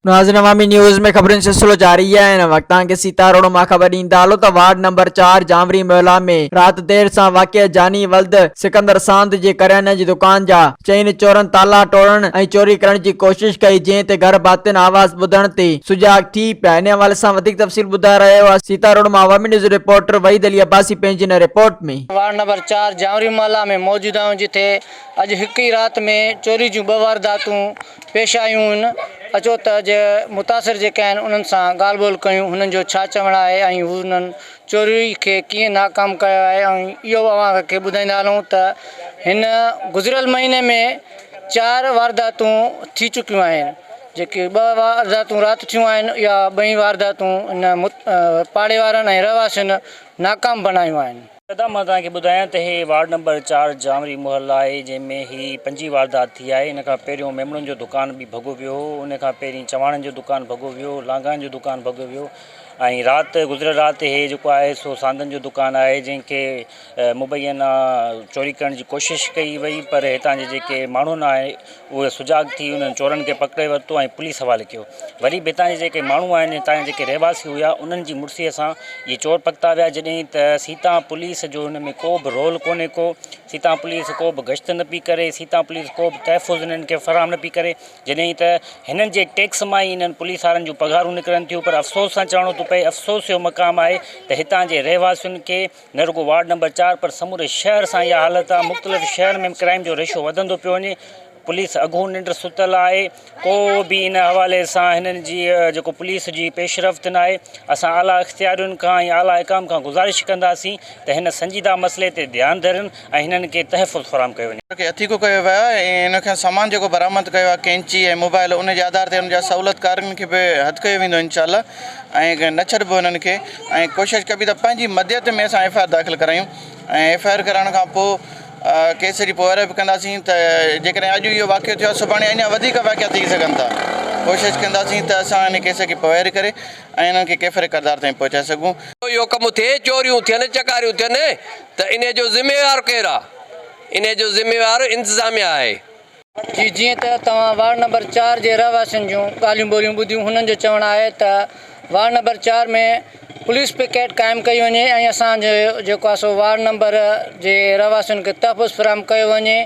ناظرين عوامي نيوز ۾ خبرن جو سلسلو جاري آهي هن وقت توهان کي سيتا روڊ مان خبر ڏيندا هلو ته وارڊ نمبر چار جانوري محلا ۾ رات دير سان واقع جاني ولد سڪندر ساند جي ڪرياني جي دڪان جا چئن چورن تالا ٽوڙڻ ۽ چوري ڪرڻ جي ڪوشش ڪئي جنهن تي گهر ڀاتين آواز ٻڌڻ تي سجاڳ ٿي پيا ان حوالي سان وڌيڪ تفصيل ٻڌائي رهيو آهي سيتا روڊ مان عوامي نيوز رپورٽر وحيد علي عباسي پنهنجي هن رپورٽ ۾. وارڊ نمبر چار جانوري محلا ۾ موجود آهيون جتي اڄ هڪ ئي رات ۾ چوري جون ٻه وارداتون پيش آيون هن، اچو ته اڄ متاثر جيڪي آهن انهن سان ڳالهه ٻولهه ڪيون هنن جو ڇا چوڻ آهي ۽ هو انهن چوري کي ڪيئن ناڪام ڪيو آهي ۽ اهو به اوهان کي ٻڌائيندا هلون ته هن گذريل مهيني ۾ چار وارداتون ٿي چڪيون آهن جيڪي ٻه وارداتون رات ٿيون آهن اها ٻئي وارداتون هن پاڙي وارن ۽ رهواسين ناڪام بڻايون آهن. ادا مان توهان کي ٻڌايان ته هي وارڊ نمبر چار جانوري محلا آهي جنهن ۾ هي پنجين واردات ٿي آهي ان کان پهريون ميمڻن جو دڪان به ڀڳو ويو هو ان کان پهرين چواڻن جو دڪان ڀڳو ويو لانگاهن جو دڪان ڀڳو ويو ۽ رات گذريل رات هي جيڪو آهي سو ساندن جو دڪان آهي جنهن کي مبينا چوري ڪرڻ جي ڪوشش ڪئي وئي پر هتان جي جيڪي ماڻهن آهي اهي سجاڳ ٿي انهن چورن کي پڪڙي ورتو ۽ پوليس حوالي ڪيو. وري به هتان جي جيڪي ماڻهو آهن هتان جا جيڪي رهواسي هيا انهن جي مڙسي سان اهي چور پڪتا ويا جڏهن ته سيتان پوليس جو هن ۾ ڪو به رول ڪونهي ڪو سيتان پوليس ڪو به گشت نه پئي ڪري سيتان پوليس ڪو به تحفظ انهن کي فراهم نه پئي ڪري جڏهن ته هنن جي ٽيڪس مان ئي انهن پوليس وارن جون پگهارون نڪرن ٿيون پر افسوس سان چوڻو ٿو پئي افسوس جو مقام آهي ته هتان جي رهواسين کي نه رڳو وارڊ نمبر چار پر سموري شهر سان اها حالت آهي مختلف شهرن ۾ به ڪرائيم جو ريشو وڌندو پيو وڃي پوليس اگهو ننڊ ستل آهي ڪو به ان حوالي سان هنن جي جيڪو پوليس جي پيش رفت نه آهي اسان اعليٰ اختيارين کان ۽ اعليٰ حڪام کان گذارش ڪنداسين ته هن سنجيده مسئلي تي ڌيان ڌرين ۽ هنن کي تحفظ فراهم ڪيو وڃي. کي هٿيڪو ڪيو ويو آهي ۽ ان کان سامان جيڪو برآمد ڪيو آهي ڪينچي ۽ موبائل ان جي آڌار تي ان جا سهولتڪارن کي به هٿ ڪيو ويندو انشاء الله ۽ نه ڇڏبو هنن کي ۽ ڪوشش ڪبي ته پنهنجي مديت ۾ اسان ايف I R داخل ڪرايون ۽ ايف I R ڪرائڻ کان پوء ڪيس جي پوئواري به ڪنداسين ته جيڪڏهن اڄ اهو واقعو ٿيو آهي سڀاڻي اڃا وڌيڪ واقعا ٿي سگهن ٿا ڪوشش ڪنداسين ته اسان ان ڪيس کي پوئواري ڪري ۽ انهن کي ڪيفر ڪردار تائين پهچائي سگهون. اهو ڪم ٿئي چوريون ٿين چڪاريون ٿين ته انهي جو ذميوار ڪير آ انهي جو ذميوار انتظاميا آهي. جي جيئن ته توهان وارڊ نمبر چار جي رهواسين جون ڳالهيون ٻولهيون ٻڌيون هنن جو چوڻ آهي ته وارڊ نمبر چار ۾ پوليس پڪيٽ قائم ڪئي وڃي ۽ اسان جو جيڪو آهي سو وارڊ نمبر جي رهواسين کي تحفظ فراهم ڪيو وڃي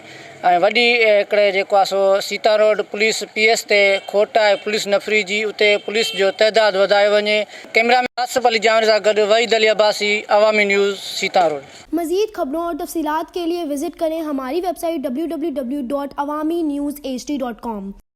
۽ وڏي هڪڙي جيڪو آهي سو Sita road police P S تي کوٽ آهي پوليس نفري جي اتي پوليس جو تعداد وڌايو وڃي ڪئميرا مين آصف علي جانوري سان گڏ وحيد علي عباسي عوامي نيوز سيتا روڊ. مزيد خبرون اور تفصيلات کے لئے وزٹ کریں ہماری ویب سائٹ www.awamiNewsHD.com.